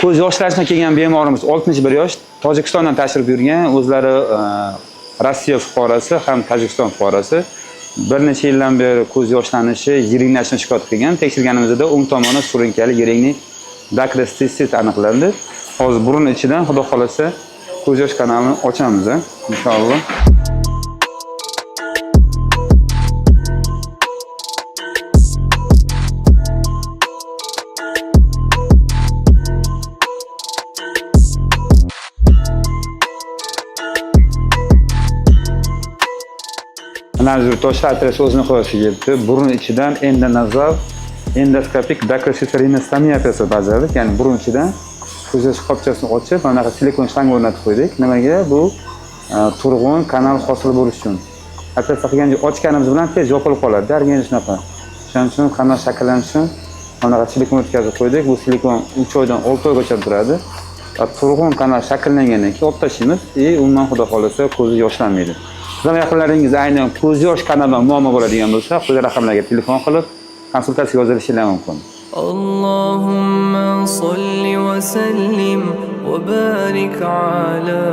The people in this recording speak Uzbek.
Ko'z yoshlashdan kelgan bemorimiz 61 yosh, Tojikistondan tashrif buyurgan, o'zlari Rossiya fuqarosi ham Tojikiston fuqarosi. Bir necha yildan beri ko'z yoshlanishi, yiringlashini shikoyat qilgan. Tekshirganimizda o'ng tomoni surunkali yiringli dakriositsit aniqlandi. Hozir burun ichidan xudo xolasa ko'z yosh kanalini ochamiz, inshaalloh. Mana yurtdoshlar operatsiya o'z nihoyasiga yetdi. Burun ichidan endonazal endoskopik dakriositsorinostomiya operatsiyasi bajardik. Ya'ni burun ichidan ko'z yosh qopchasini ochib, mana bunaqa silikon shtanga o'rnatib qo'ydik. Nimaga? Bu turg'un kanal hosil bo'lishi uchun. Operatsiya qilgan ochganimiz bilan tez yopilib qoladi. Organizm shunaqa. Shuning uchun kanal shakllanishi uchun mana bunaqa silikon o'tkazib qo'ydik. Bu silikon 3 oydan 6 oygacha turadi. Va turg'un kanal shakllangandan keyin olib tashlaymiz и umuman xudo xolasa ko'zi yoshlanmaydi. Sizlar yaqinlaringiz aynan ko'z yosh kanalidan muammo bo'ladigan bo'lsa, quyidagi raqamlarga telefon qilib konsultatsiya yozilishingiz mumkin. اللهم صل وسلم وبارك على